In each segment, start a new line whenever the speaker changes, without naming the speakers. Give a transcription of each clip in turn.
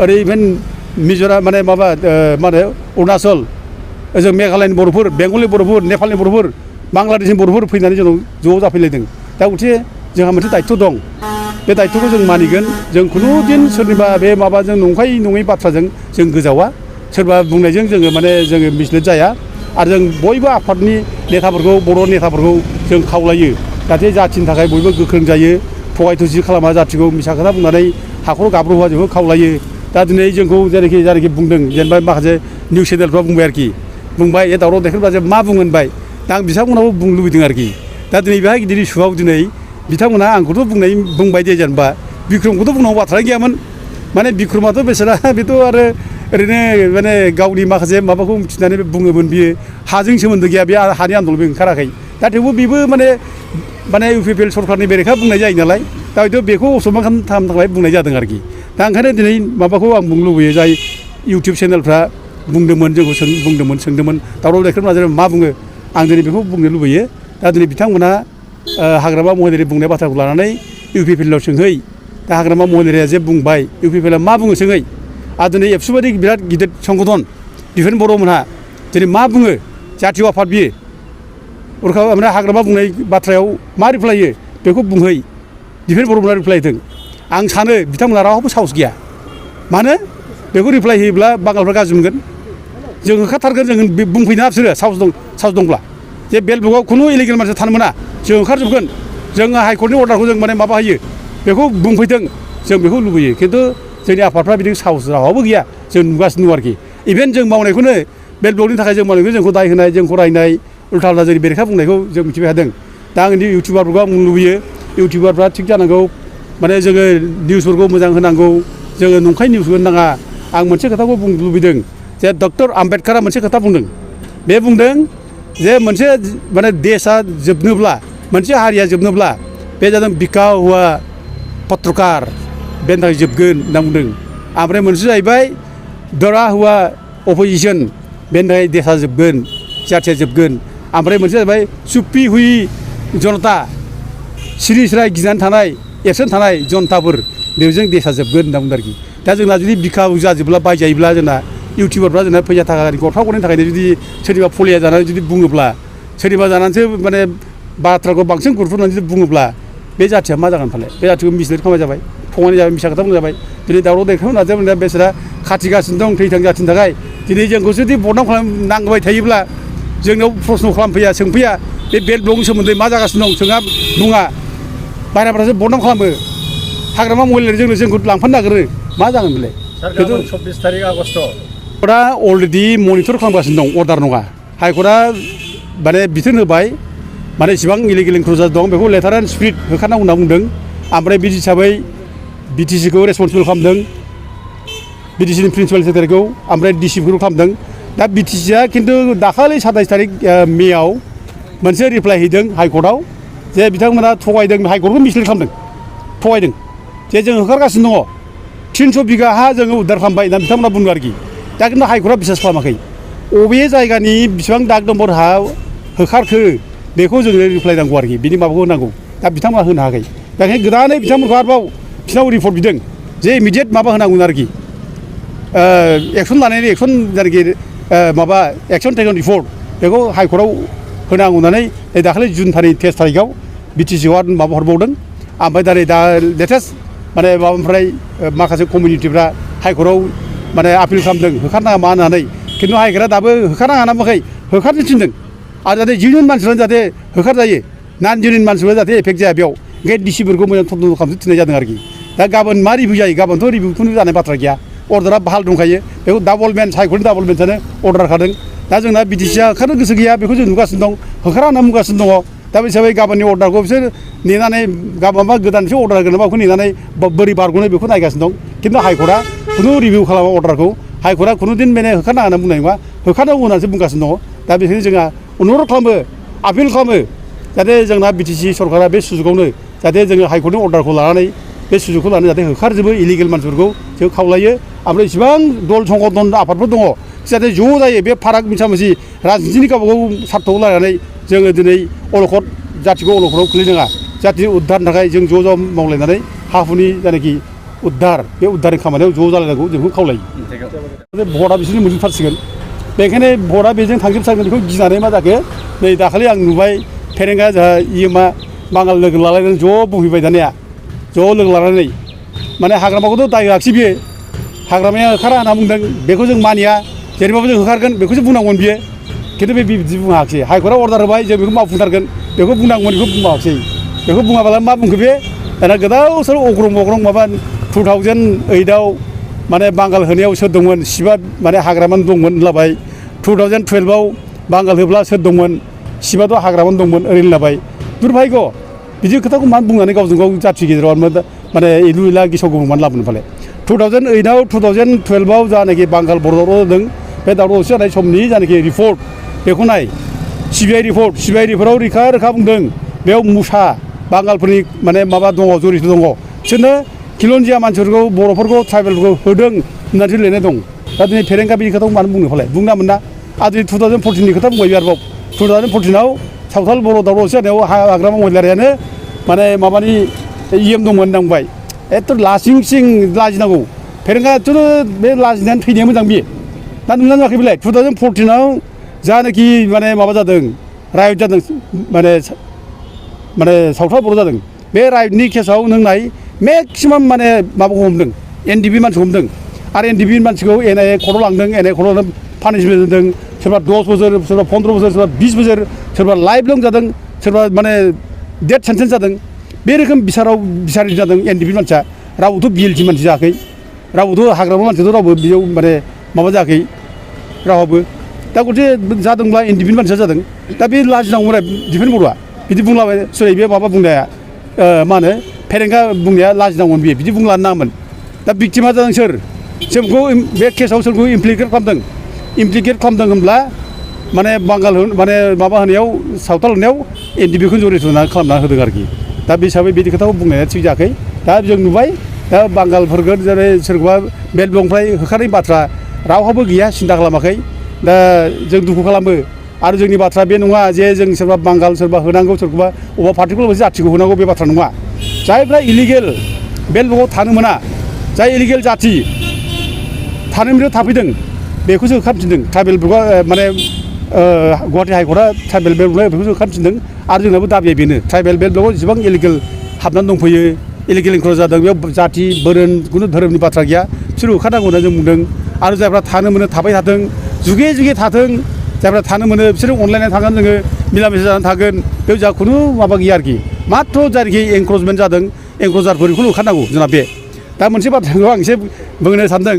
ओरै मिज'राम माने माबा मा होनो अरुणाचल ओजों मेघालयनि बर'फोर बेंगलनि बर'फोर नेपालनि बर'फोर बांलादेशनि बर'फोर फैनानै जोंनाव ज' जाफैलायदों दा गथे जोंहा मोनसे दायित्व दं बे दायित्वखौ जों मानिगोन जों खुनुदिन सोरनिबा बे माबाजों नंखाय नङै बाथ्राजों जों गोजावा सोरबा बुंनायजों जोङो मिसलिड जाया आरो जों बयबो आफादनि नेताफोरखौ बर' नेताफोरखौ जों खावलायो जाहाथे जाथिनि थाखाय बयबो गोख्रों जायो थगाय थसि खालामा जाथिखौ मिसा खोथा बुंनानै हाखराव गाब्र'होआ जोंखौ खावलायो दा दिनै जोंखौ जेरैखि बुंदों जेनेबा माखासे निउस चेनेलफ्रा बुंबाय आरोखि बुंबाय ए दावराव देखायब्ला जे मा बुङो होनबाय दा आं बिथांमोनहाबो बुंनो लुबैदों आरोखि दा दिनै बेहाय गिदिर इस्युआव दिनै बिथांमोना आंखौथ' बुंबाय दे जेनेबा बिक्रमखौथ' बुंनांगौ बाथ्रायानो गैयामोन माने बिक्रमाथ' बेसारा बेथ' आरो ओरैनो माने गावनि माखासे माबाखौ मिथिनानै बुङोमोन बियो हाजों सोमोन्दो गैया बे हानि आन्दलनबो ओंखाराखै दा थेवबो बेबो माने इउपिपिएल सरकारनि बेरेखा बुंनाय जायो नालाय दा हयथ' बेखौ असमान खालामनो थाखाय बुंनाय जादों आरोखि दा ओंखायनो दिनै माबाखौ आं बुंनो लुबैयो जाय इउटुब चेनेलफ्रा बुंदोंमोन जोंखौ सोंदोंमोन दावराव देखायब्ला जेनेबा मा बुङो आं दिनै बेखौ बुंनो लुबैयो दा दिनै बिथांमोना हाग्रामा महिलारि बुंनाय बाथ्राखौ लानानै इउपिपिएलआव सोंहै दा हाग्रामा महिलारिया जे बुंबाय इउपिपिएलआ मा बुङो सोंहै आरो दिनै एबसु बायदि बिराद गिदिर संगठन दिफेन बर'मोनहा दिनै मा बुङो जातीय आफाद बियो उरखाव ओमफ्राय हाग्रामा बुंनाय बाथ्रायाव मा रिप्लाय होयो बेखौ बुंहै दिफेन बर'मोनहा रिप्लाय होदों आं सानो बिथांमोनहा रावबो साहस गैया मानो बेखौ रिप्लाय होयोब्ला बांगालफ्रा गाज्रि मोनगोन जों होखारथारगोन जों बुंफैना बिसोरो साहस दंब्ला जे बेलबुकआव खुनु इलिगेल मानसि थानो मोना जों ओंखारजोबगोन जोङो हाइकर्टनि अर्डारखौ जों माने माबा होयो बेखौ बुंफैदों जों बेखौ लुबैयो खिन्थु जोंनि आफादफ्रा बिदि साहस रावाबो गैया जों नुगासिनो दं आरोखि इभेन जों मावनायखौनो बेलबुकनि थाखाय जों मावनायखौ जोंखौ दाय होनाय जोंखौ रायनाय उल्था उल्था जोंनि बेरेखा बुंनायखौ जों मिथिबाय थादों दा आंनि इउटिउबारफोरखौ आं बुंनो लुबैयो इउटिउबारफ्रा थिग जानांगौ माने जोङो निउसफोरखौ मोजां होनांगौ जोङो नंखाय निउस होनो नाङा आं मोनसे खोथाखौ बुंनो लुबैदों जे डक्टर आम्बेडकारा मोनसे खोथा बुंदों बे बुंदों जे मोनसे माने देशआ जोबनोब्ला मोनसे हारिया जोबनोब्ला बे जादों बिखा हुआ पत्रकार बेनि थाखाय जोबगोन होनना बुंदों ओमफ्राय मोनसे जाहैबाय दरा हुआ अपोजिशन बेनि थाखाय देशआ जोबगोन जाथिया जोबगोन ओमफ्राय मोनसे जाहैबाय चुप्पि हुई जनता सिरि सिराय गिनानै थानाय एबसेन्ट थानाय जनताफोर बेजों देशआ जोबगोन होनना बुंदों आरोखि दा जोंना जुदि बिखा जाजोबब्ला बायजायोब्ला जोंना इउटिउबारफ्रा जोंना फैसा थाखा गरफा गरनायनि थाखायनो जुदि सोरनिबा फलिया जानानै जुदि बुङोब्ला सोरनिबा जानानैसो माने बाथ्राखौ बांसिन गुरुत्व होनानै जुदि बुङोब्ला बे जाथिया मा जागोन फालाय बे जाथिखौ मिसलिड खालामनाय जाबाय थगायनाय जाबाय मिसा खोथा बुंनाय जाबाय दिनै दावराव देखायनो नाजादों बेसोरा खाथिगासिनो दं थैथां जाथिनि थाखाय दिनै जोंखौ जुदि बदनाम नांबाय थायोब्ला जोंनाव प्रश्न खालामफैया सोंफैया बे बेलबुकनि सोमोन्दै मा जागासिनो दं सोङा बुङा बायराफ्रासो बदनाम खालामो हाग्रामा महिलारिजोंनो जोंखौ लांफानो नागिरो मा जागोन बेलाय
खिन्थु 24 तारिख आगस्ट
दा अलरेडि मनिटर खालामगासिनो दं अर्डार नङा हाइकर्टआ माने बिथोन होबाय माने इसेबां इलिगेल इनक्लुजार दं बेखौ लेटार एन्ड स्पिरिट होखारनांगौ होनना बुंदों ओमफ्राय बिदि हिसाबै बिटिसिखौ रेसपन्सिबल खालामदों बिटिसिनि प्रिन्सिपाल सेक्रेटारिखौ ओमफ्राय डिसिखौ खालामदों दा बिटिसिया खिन्थु दाखालि 27 तारिख मेआव मोनसे रिप्लाय हैदों हाइकर्टआव जे बिथांमोना थगायदों हाइकर्टखौ मिसलिड खालामदों थगायदों जे जों होखारगासिनो दङ 300 बिगा हा जोङो उद्धार खालामबाय होनना बिथांमोना बुङो आरोखि दा खिन्थु हाइकर्टआ बिसास खालामाखै अबे जायगानि बेसेबां दाग नम्बर हा होखारखो बेखौ जोङो रिप्लाय नांगौ आरोखि बिनि माबाखौ होनांगौ दा बिथांमोना होनो हायाखै दा ओंखायनो गोदानै बिथांमोनखौ आरोबाव बिसिनाव रिपर्ट बिदों जे इमिडियेट माबा होनांगोन आरोखि एक्सन लानायनि एक्सन जायनाखि माबा एक्सन टेकन रिपर्ट बेखौ हाइकर्टआव होनांगौ होननानै दाखालि जुन 23 तारिखआव बिटिसिआव माबा हरबावदों ओमफ्राय दा लेटेस्ट माने माबानिफ्राय माखासे कमिउनिटिफ्रा हाइकर्टआव माने आपिल खालामदों होखारनाङा मा होननानै खिन्थु हाइकर्टआ दाबो होखारनाङा ना बुङाखै होखारनो थिनदों आरो जाहाथे जिउनि मानसिफ्रा जाहाथे होखारजायो नन जिउनि मानसिफ्रा जाहाथे एफेक्ट जाया बेयाव ओंखायनो डिसिफोरखौ मोजां थन्द खालामनो थिननाय जादों आरोखि दा गाबोन मा रिभिउ जायो गाबोनथ' रिभिउखौनो जानाय बाथ्रा गैया अर्डारा बाहाल दंखायो बेखौ डाबल बेन्च हाइकर्टनि डाबल बेन्चआनो अर्डार खादों दा जोंना बिटिसिआ होखारनो गोसो गैया बेखौ जों नुगासिनो दं होखारा होनना बुंगासिनो दङ दा बे हिसाबै गाबोननि अर्डारखौ बिसोर नेनानै गाबोन मा गोदानसो अर्डार होगोन नामा बेखौ नेनानै बोरै बारग'नो बेखौ नायगासिनो दं खिन्थु हाइकर्टआ खुनु रिभिउ खालामा अर्डारखौ हाइकर्टआ खुनुदिन माने होखारनाङा होनना बुंनाय नङा होखारनांगौ होननानैसो बुंगासिनो दङ दा बेखायनो जोंहा अनुरद खालामो आपिल खालामो जाहाथे जोंना बिटिसि सरकारा बे सुजुगावनो जाहाथे जोङो हाइकर्टनि अर्डारखौ लानानै बे सुजुगखौ लानानै जाहाथे होखारजोबो इलिगेल मानसिफोरखौ जों खावलायो ओमफ्राय इसिबां दल संगठन आफादफोर दङ जाहाथे ज' जायो बे फाराग मिसामिसि राजनितिनि गावबागाव सार्थखौ लानानै जोङो दिनै अलखद जाथिखौ अलखदाव खोलैनाङा जाथिनि उद्धारनि थाखाय जों ज' ज' मावलायनानै हा हुनि जायनाखि उद्धार बे उद्धारनि खामानियाव ज' जालायनांगौ जोंखौ खावलायो भटआ बिसोरनि मोनजोबथारसिगोन बेखायनो भटआ बेजों थांजोबथारगोन बेखौ गिनानै मा जाखो नै दाखालि आं नुबाय फेरेंगा जोंहा इएमआ बांगाल लोगो लालायनानै ज' बुंहैबाय दानिया ज' लोगो लानानै माने हाग्रामाखौथ' दाय होआखिसै बियो हाग्रामाया होखारा होनना बुंदों बेखौ जों मानिया जेरैबाबो जों होखारगोन बेखौसो बुंनांगौमोन बियो खिन्थु बे बिदि बुङाखिसै हाइकर्टआ अर्डार होबाय जों बेखौ मावफुंथारगोन बेखौ बुंनांगौमोन बेखौ बुङाखिसै बेखौ बुङाबालाय मा बुंखो बे दाना गोदाव सोर अग्रं बग्रं माबा 2008आव माने बांगाल होनायाव सोर दंमोन सिबा माने हाग्रामानो दंमोन होनलाबाय 2012आव बांगाल होब्ला सोर दंमोन सिबाथ' हाग्रामानो दंमोन ओरै होनलाबाय दुर्भाग्य बिदि खोथाखौ मानो बुंनानै गावजों गाव जाथि गेजेराव माने इलु इला गेसाव गोफोन मानो लाबोनो फाले 2008आव 2012आव जानाखि बांगाल बर' दावराव जादों बे दावराव दावसि जानाय समनि जानाखि रिपर्ट बेखौ नाय सिबिआइ रिपर्टआव रोखा बुंदों बेयाव मुसा बांगालफोरनि माने माबा दङ जरित दङ बिसोरनो खिलन्जिया मानसिफोरखौ बर'फोरखौ ट्राइबेलफोरखौ होदों होननानैसो लिरनाय दं दा दिनै फेरेंगा बिनि खोथाखौ मानो बुंनो फालाय बुंना मोना आरो दिनै 2014नि खोथा बुंबाय आरोबाव 2014आव सावथाल बर' दावराव दावसि जानायाव हाग्रामा महिलारियानो माने माबानि इएम दंमोन होनना बुंबाय एथ' लासिं सिं लाजिनांगौ फेरेंगाथ' बे लाजिनानै थैनाया मोजां बियो दा नुना नुवाखै बेलाय 2014आव जानाखि माने माबा जादों रायट जादों माने सावथाल बर' जादों बे रायटनि केसाव नों नाय मेक्सिमाम माने माबाखौ हमदों एनडिपि मानसिखौ हमदों आरो एनडिपि मानसिखौ एनआइए कर्टआव लांदों एनआइए कर्टआव पानिशमेन्ट होदों सोरबा 10 बोसोर सोरबा 15 बोसोर सोरबा 20 बोसोर सोरबा लाइफ लं जादों सोरबा माने डेथ सेन्टेन्स जादों बे रोखोम बिसारि जादों एनडिपि मानसिया रावबोथ' बिएलटि मानसि जायाखै रावबोथ' हाग्रामा मानसियाथ' रावबो बेयाव माने माबा जायाखै रावहाबो दा गथे जादोंब्ला एनडिपि मानसिया जादों दा बे लाजिनांगौ दिफेन बर'आ बिदि बुंलाबाय सोरै बे माबा बुंनाया मा होनो फेरेंगा बुंनाया लाजिनांगौमोन बियो बिदि बुंलानो नाङामोन दा भिक्टिमा जादों सोर जोंखौ बे केसाव सोरखौ इमप्लिकेट खालामदों होनब्ला माने बांगाल माने माबा होनायाव सावथाल होनायाव एनडिपिखौ जरित खालामना होदों आरोखि दा बे हिसाबै बिदि खोथाखौ बुंनाया थिग जायाखै दा जों नुबाय दा बांगालफोरखौ जेरै सोरखौबा बेल ब्लकनिफ्राय होखारनाय बाथ्रा रावहाबो गैया सिन्था खालामाखै दा जों दुखु खालामो आरो जोंनि बाथ्रा बे नङा जे जों सोरबा बांगाल सोरबा होनांगौ सोरखौबा अबेबा पार्टिकुलार मोनसे जाथिखौ होनांगौ बे बाथ्रा नङा जायफ्रा इलिगेल बेल ब्लकआव थानो मोना जाय इलिगेल जाथि थानोनिफ्राय थाफैदों बेखौसो होखारफिनदों ट्राइबेल ब्लकआ माने गुवाहाटि हाइकर्टआ ट्राइबेल बेल ब्लक बेखौसो होखारफिनदों आरो जोंनाबो दाबिया बेनो ट्राइबेल बेल ब्लकआव जेसेबां इलिगेल हाबनानै दंफैयो इलिगेल इनक्लुड जादों बेयाव जाथि बोरोन खुनु धोरोमनि बाथ्रा गैया बिसोर होखारनांगौ होनना जों बुंदों आरो जायफ्रा थानो मोनो थाबाय थाथों जुगे थाथों जायफ्रा थानो मोनो बिसोरो अनलायनानै थागोन जोङो मिलामिसा जानानै थागोन बेयाव जा खुनु माबा गैया आरोखि माथ्र' जायखि एनक्रचमेन्ट जादों एनक्रचारफोरखौ होखारनांगौ जोंना बे दा मोनसे बाथ्राखौ आं एसे बुंनो सानदों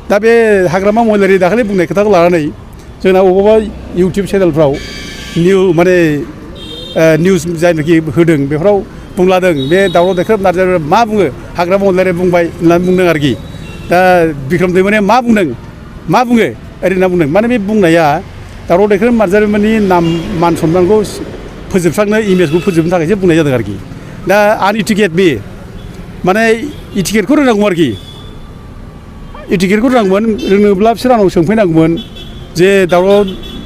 दा बे हाग्रामा महिलारि दाखालि बुंनाय खोथाखौ लानानै जोंना बबेबा इउटुब चेनेलफ्राव माने निउस जायनाखि होदों बेफोराव बुंलादों बे दावराव देख्रेब नार्जारिया मा बुङो हाग्रामा महिलारि बुंबाय होननानै बुंदों आरोखि दा बिक्रम दैमारिया मा बुङो ओरै होनना बुंदों माने बे बुंनाया दावराव देख्रेब नार्जारिमोननि नाम मान सनमानखौ फोजोबस्रांनो इमेजखौ फोजोबनो थाखायसो बुंनाय जादों आरोखि दा आनइटिकेट बे माने इटिकेटखौ रोंनांगौ आरोखि इटिकेटखौ रोङोब्ला बिसोर आंनाव सोंफैनांगौमोन जे दावराव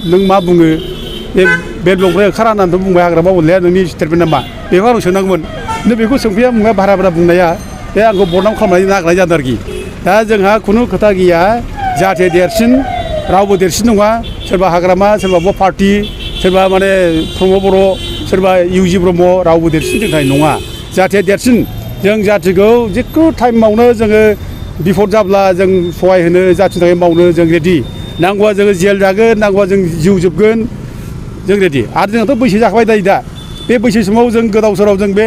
नों मा बुङो बे ब्लकनिफ्राय ओंखारा होननानैथ' बुंबाय हाग्रामा महिलारिया नोंनि स्टेटमेन्टआ मा बेखौ आंनाव सोंनांगौमोन खिन्थु बेखौ सोंफैया मुङा भारा बुंनाया बे आंखौ बदनाम खालामनानै नागारनाय जादों आरोखि दा जोंहा खुनु खोथा गैया जाहाथे देरसिन रावबो देरसिन नङा सोरबा हाग्रामा सोरबा बबेबा पार्टि सोरबा माने प्रमद बर' सोरबा इउजि ब्रह्म रावबो देरसिन जोंनि थाखाय नङा जाहाथे देरसिन जों जाथिखौ जिखुनु टाइमावनो जोङो बिपद जाब्ला जों सहाय होनो जाथिनि थाखाय मावनो जों रेडि नांगौबा जोङो जेल जागोन नांगौबा जों जिउ जोबगोन जों रेडि आरो जोंहाथ' बैसो जाखाबाय दा बे बैसो समाव जों गोदाव सोराव जों बे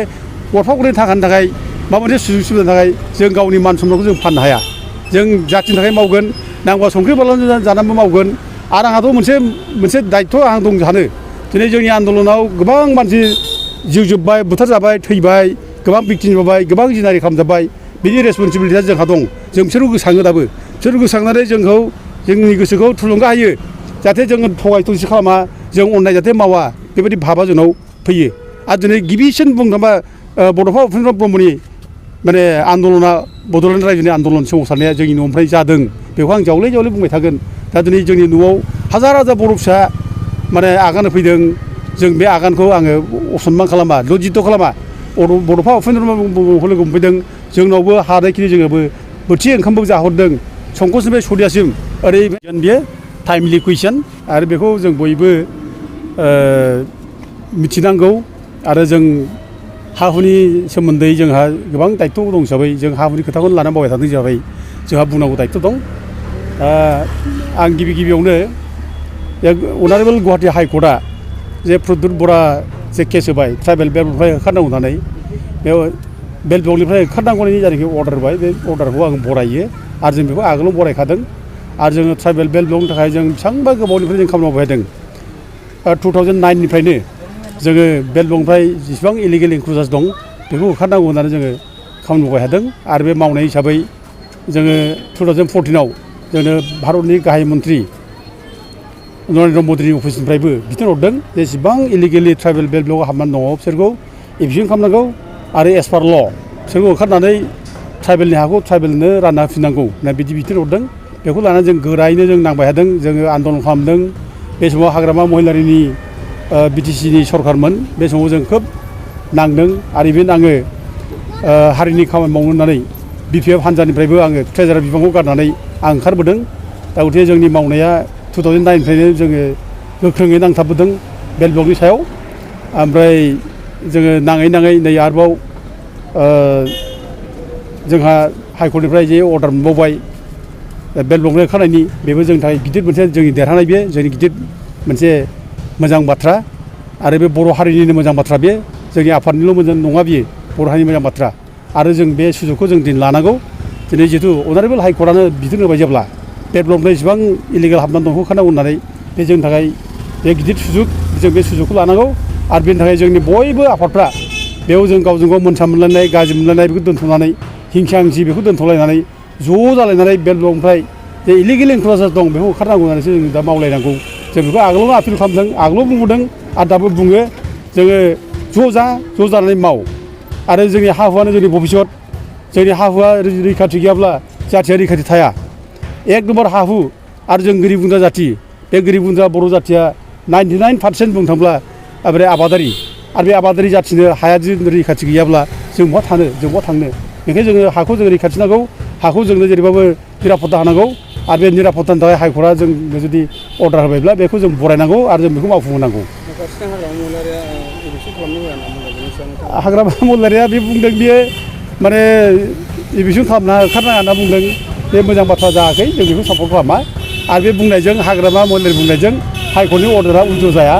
गरफा गरनै थाखानि थाखाय माबा मोनसे सुजुग सुबिदानि थाखाय जों गावनि मान सन्मानखौ जों फाननो हाया जों जाथिनि थाखाय मावगोन नांगौबा संख्रि बानलु जानानैबो मावगोन आरो आंहाथ' मोनसे दायित्थ' आं दं सानो दिनै जोंनि आन्दलनाव गोबां मानसि जिउ जोब्बाय बुथारजाबाय थैबाय गोबां भिक्टिम जाबाय गोबां जिनारि खालामजाबाय बिनि रेसपन्सिबिलिटिया जोंहा दं जों बिसोरखौ गोसोखाङो दाबो बिसोर गोसोखांनानै जोंखौ जोंनि गोसोखौ थुलुंगा होयो जाहाथे जोङो थगाय थसि खालामा जों अननाय जाहाथे मावा बेबायदि भाबा जोंनाव फैयो आरो दिनै गिबिसिन बुंनो थाङोबा बड'फा उपेन्द्र ब्रह्मनि माने आन्दलना बड'लेण्ड रायजोनि आन्दलन सोमावसारनाया जोंनि न'निफ्राय जादों बेखौ आं जावले बुंबाय थागोन दा दिनै जोंनि न'आव हाजार बर' फिसा माने आगान होफैदों जों बे आगानखौ आङो असनमान खालामा लज्जित खालामा बड'फा उपेन्द्र लोगो मोनफैदों जोंनावबो हानायखिनि जोङोबो बोथिसे ओंखामबो जाहरदों संकसनिफ्राय सदियासिम ओरैबायदि बियो टाइमलि कुइसन आरो बेखौ जों बयबो मिथिनांगौ आरो जों हा हुनि सोमोन्दै जोंहा गोबां दायित्व दं हिसाबै जों हा हुनि खोथाखौनो लानानै बावबाय थादों हिसाबै जोंहा बुंनांगौ दायित्व दं आं गिबियावनो अनारेबल गुवाहाटि हाइकर्टआ जे प्रद्युत बरा जे केस होबाय ट्राइबेल बेल्टनिफ्राय होखारनांगौ होननानै बेयाव बेल्ट ब्लकनिफ्राय होखारनांगौनि जायनाखि अर्डार होबाय बे अर्डारखौ आं बरायो आरो जों बेखौ आगोलाव बरायखादों आरो जोङो ट्राइबेल बेल्ट ब्लकनि थाखाय जों बेसेबांबा गोबावनिफ्राय जों खामानि मावबाय थादों 2009निफ्रायनो जोङो बेल्ट ब्लकनिफ्राय जेसेबां इलिगेल इनक्रुजार्स दं बेखौ होखारनांगौ होननानै जोङो खामानि मावबाय थादों आरो बे मावनाय हिसाबै जोङो 2014आव जोंनो भारतनि गाहाय मन्त्रि नरेन्द्र मदिनि अफिसनिफ्रायबो बिथोन हरदों जेसेबां इलिगेलि ट्राइबेल बेल्ट ब्लकआव हाबनानै दङ बिसोरखौ एभिक्सन खालामनांगौ आरो एस पार ल' बिसोरखौ होखारनानै ट्राइबेलनि हाखौ ट्राइबेलनो रानना होफिननांगौ होनना बिदि बिथोन हरदों बेखौ लानानै जों गोरायैनो जों नांबाय थादों जोङो आन्दलन खालामदों बे समाव हाग्रामा महिलारिनि बिटिसिनि सरखारमोन बे समाव जों खोब नांदों आरो इभेन आङो हारिनि खामानि मावनो होननानै BPF हान्जानिफ्रायबो आङो ट्रेजारार बिफांखौ गारनानै आं ओंखारबोदों दा गथिखे जोंनि मावनाया 2009निफ्रायनो जोङो गोख्रोङै नांथाबबोदों बेल्ट ब्लकनि सायाव ओमफ्राय जोङो नाङै नै आरोबाव जोंहा हाइकर्टनिफ्राय जे अर्डार मोनबावबाय बेल्ट ब्लकनि होखारनायनि बेबो जोंनि थाखाय गिदिर मोनसे जोंनि देरहानाय बे जोंनि गिदिर मोनसे मोजां बाथ्रा आरो बे बर' हारिनिनो मोजां बाथ्रा बे जोंनि आफादनिल' मोजां नङा बियो बर' हारिनि मोजां बाथ्रा आरो जों बे सुजुगखौ जों दिनै लानांगौ दिनै जिहेतु अनारेबल हाइकर्टआनो बिथोन होबाय जेब्ला बेल्ट ब्लकनिफ्राय जेसेबां इलिगेल हाबनानै दं होखारनांगौ होननानै बे जोंनि थाखाय बे गिदिर सुजुग जों बे सुजुगखौ लानांगौ आरो बेनि थाखाय जोंनि बयबो आफादफ्रा बेयाव जों गावजों गाव मोनसा मोनलायनाय गाज्रि मोनलायनाय बेखौ दोनथ'नानै हिंसा हिंसि बेखौ दोनथ'लायनानै ज' जालायनानै बेल्ट ब्लकनिफ्राय जे इलिगेल इनक्रुजार्स दं बेखौ होखारनांगौ होननानैसो जों दा मावलायनांगौ जों बेखौ आगोलावनो आपिल खालामदों आगोलाव बुंबोदों आरो दाबो बुङो जोङो ज' जानानै माव आरो जोंनि हा हुआनो जोंनि भबिसत जोंनि हा हुआ रैखाथि गैयाब्ला जाथिया रैखाथि थाया एक नम्बर हा हु आरो जों गोरिब गुन्द्रा जाथि बे गोरिब गुन्द्रा बर' जाथिया 99% बुंनो थांब्ला ओमफ्राय आबादारि आरो बे आबादारि जाथिनो हाया जुदि रैखाथि गैयाब्ला जों बहा थानो जों बहा थांनो बेखायनो जोङो हाखौ जों रैखाथि नांगौ हाखौ जोंनो जेरैबाबो निरापत्ता होनांगौ आरो बे निरापत्तानि थाखाय हाइकर्टआ जोंनो जुदि अर्डार होबायब्ला बेखौ जों बरायनांगौ आरो जों बेखौ मावफुंहोनांगौ हाग्रामा महिलारिया बे बुंदों बियो माने एभिक्सन खालामना होखारनाङा होनना बुंदों बे मोजां बाथ्रा जायाखै जों बेखौ सापर्ट खालामा आरो बे बुंनायजों हाग्रामा महिलारि बुंनायजों हाइकर्टनि अर्डारा उल्थ' जाया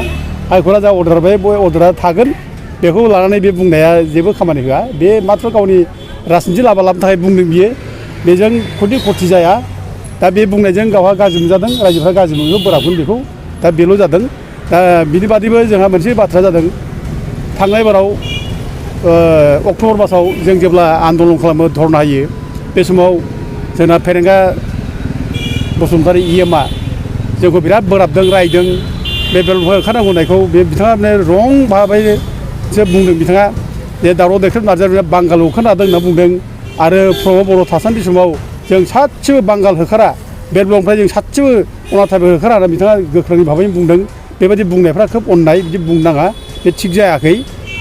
हाइकर्टआ जा अर्डार होबाय बे अर्डारा थागोन बेखौ लानानै बे बुंनाया जेबो खामानि होआ बे माथ्र गावनि राजनिथि लाबा लाबनि थाखाय बुंदों बियो बेजों खथि जाया दा बे बुंनायजों गावहा गाज्रि मोनजादों रायजोफ्रा गाज्रि मोननो बोराबगोन बेखौ दा बेल' जादों दा बिनि बादैबो जोंहा मोनसे बाथ्रा जादों थांनाय बाराव अक्ट'बर मासाव जों जेब्ला आन्दलन खालामो धरना होयो बे समाव जोंना फेरेंगा बसुमतारी EMआ जोंखौ बिराद बोराबदों रायदों बे बेल्टनिफ्राय ओंखारनांगौ होननायखौ बे बिथाङा माने रं भाबैसो बुंदों बिथाङा जे दावराव देख्रेब नार्जारिया बांगाल होखारनो हादों होनना बुंदों आरो प्रमद बर' थासान्दि समाव जों सासेबो बांगाल होखारा बेल्ट ब्लकनिफ्राय जों सासेबो अनाथायबो होखारा होनना बिथाङा गोख्रोङै भाबैनो बुंदों बेबायदि बुंनायफ्रा खोब अननाय बिदि बुंनाङा बे थिग जायाखै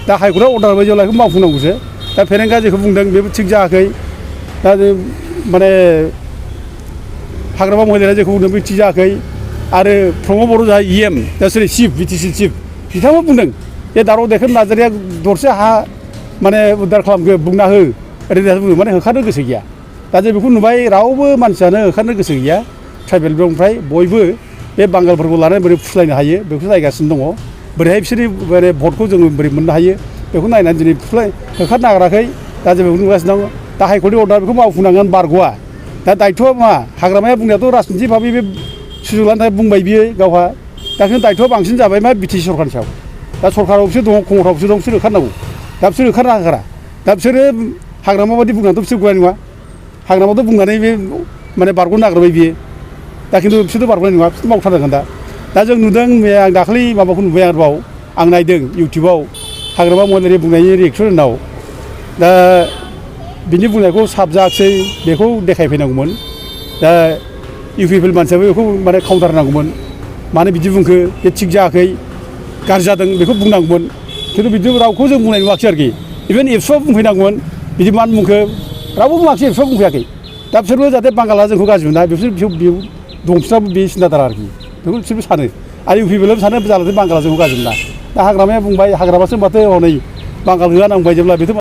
दा हाइकर्टआ अर्डार होबाय जेब्ला बेखौ मावफुंनांगौसो दा फेरेंगा जेखौ बुंदों बेबो थिग जायाखै दा माने हाग्रामा महिलारिया जेखौ बुंदों बे थिग जायाखै आरो प्रमद बर' जा EM दा सोर चिफ BTC चिफ बिथाङाबो बुंदों बे दावराव देख्रेब नार्जारिया दरसे हा माने उद्धार खालामखो बुंना हो ओरैनो बुङो माने होखारनो गोसो गैया दा जों बेखौ नुबाय रावबो मानसियानो होखारनो गोसो गैया ट्राइबेल ब्लकनिफ्राय बयबो बे बांगालफोरखौ लानानै बोरै फुस्लायनो हायो बेखौ नायगासिनो दङ बोरैहाय बिसोरनि माने भटखौ जोङो बोरै मोननो हायो बेखौ नायनानै दिनै होखारनो नागाराखै दा जों बेखौ नुगासिनो दं दा हाइकर्टनि अर्डार बेखौ मावफुंनांगोन बारग'आ दा दायथ'आ मा हाग्रामाया बुंनायाथ' राजनिथि भाबै बे सुजुग लानो थाखाय बुंबाय बियो गावहा दा खिन्थु दायथ'आ बांसिन जाबाय मा BTC सरकारनि सायाव दा सरकाराव बिसोर दङ खमथाव बिसोर दं बिसोर होखारनांगौ दा बिसोर होखारना होखारा दा बिसोरो हाग्रामा बादि बुंनानैथ' बिसोर गनाय नङा हाग्रामाथ' बुंनानै बे माने बारग'नो नागिरबाय बियो दा खिन्थु बिसोरथ' बारग'नाय नङा बिसोर मावथारनांगोन दा जों नुदों आं दाखालि माबाखौ नुबाय आरोबाव आं नायदों इउटुबाव हाग्रामा महिलारि बुंनायनि रिएक्सनाव दा बिनि बुंनायखौ साबजायाखिसै बेखौ देखायफैनांगौमोन दा इउपिपिएल मानसियाबो बेखौ माने काउन्टार होनांगौमोन मानो बिदि बुंखो बे थिग जायाखै गाज्रि जादों बेखौ बुंनांगौमोन खिन्थु बिदि रावखौ जों बुंनाय नुवाखिसै आरोखि इभेन एबसुआ बुंफैनांगौमोन बिदि मान बुंखो रावबो बुङाखै एबसुआ बुंफैयाखै दा बिसोरबो जाहाथे बांगाला जोंखौ गाज्रि मोना बिसोर दंबिफ्राबो बे सिन्थाधारा आरोखि बेखौ बिसोरबो सानो आरो इउ पि पि एलआबो सानो जाहाथे बांगाला जोंखौ गाज्रि मोना दा हाग्रामाया बुंबाय हाग्रामासो माथो हनै बांगाल गैया नांबाय जेब्ला बेथ'